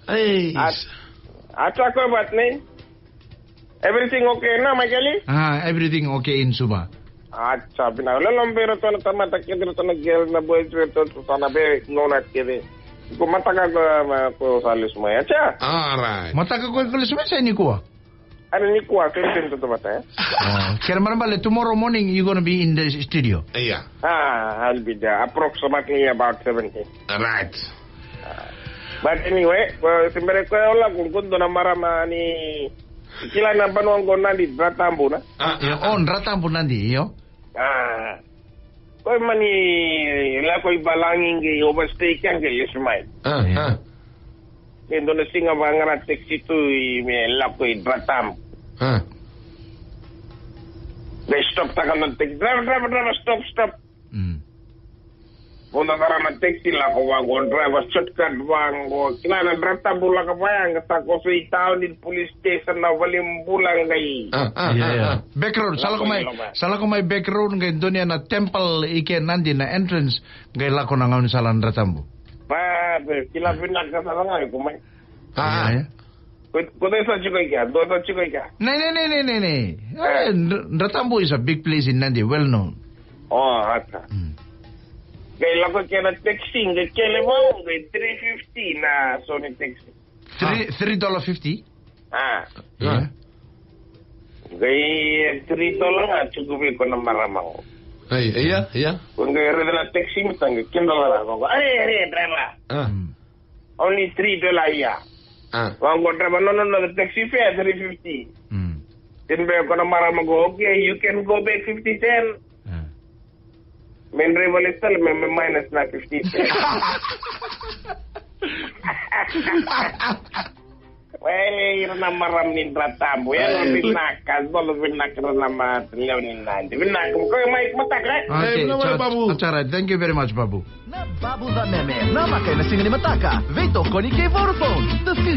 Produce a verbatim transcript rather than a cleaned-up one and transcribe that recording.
Ei. Acha, ko e vatni? Everything okay na, Michael? Ah, everything okay in Suva. Acha, bina. Lolo bero tona tamata kiri tona girl na boys bero tona be no na kiri. Ko mataka ko ma ko salis mai. Acha. All right. Mataka ko ko lismai sa nikua. Ani nikua ko tento tamata. Oh, kere marabale, tomorrow morning you're gonna be in the studio. Yeah. Ah, I'll be there approximately about seventeen. Right. But anyway, ko simbere ko ola ko kondo na marama ni kila na banua ko Nadi Dratabu na. Ah, yeah, ah, oh, ah. Dratabu Nadi, io. Ah. Ko mani la ko i balangi ngi overstay kya ngi yes mai. Ah, yeah, ah. Ngi dona singa vangara taxi tu i me la ko i Dratabu. Ah. They stop taka na taxi. Driver, driver, driver, stop, stop. Mm. Vuna vara na taxi lako vaqo, driver shortcut vaqo, kila na Dratabu lako vaya, ga sa koso i town, i police station na vale bula qai. Ah, ah, yeah, ah, yeah, ah. Back road, sa lako mai, sa lako mai back road, qai donia na temple i ke Nadi na entrance, qai lako na gaunisala na Dratabu. Ba, be, kila vinaka sa vanga ko mai. Ah, yeah, yeah. Ko, ko dua sa tiko i kea, dua sa tiko i kea. Nei, nei, nei, nei, nei, nei. Eh, Dr-, Dratabu is a big place in Nadi, well known. Oh, acha. Mm. Qai lako kena taxi, qai kele vau, qai three fifty na so ni taxi. Three, ah, three dollar fifty? Ah. Yeah. Qai three dollar ga tuku vei ko na marama qo. Ai, ia, ia. Ko qai raica na taxi mata qai kidala ra qo. Are, are, driver. Ah. Mm. Only three dollar ia. Ah. Vaqo driver, no, no, no, the taxi fare three fifty. Mm. Then be ko na marama qo, okay, you can go back fifty cent. Ah. Me driver le tale me, me minus na fifty cent. Well, ira na marama ni Dratabu. Ya no vinaka, dolo vinaka na marama ni Nadi. Vinaka, ko mai mataka. Okay, eh, no, Babu. That's all right. Thank you very much, Babu. Na Babu Vameme, na maka ena siga ni mataka, veitokoni kei Vodafone. The future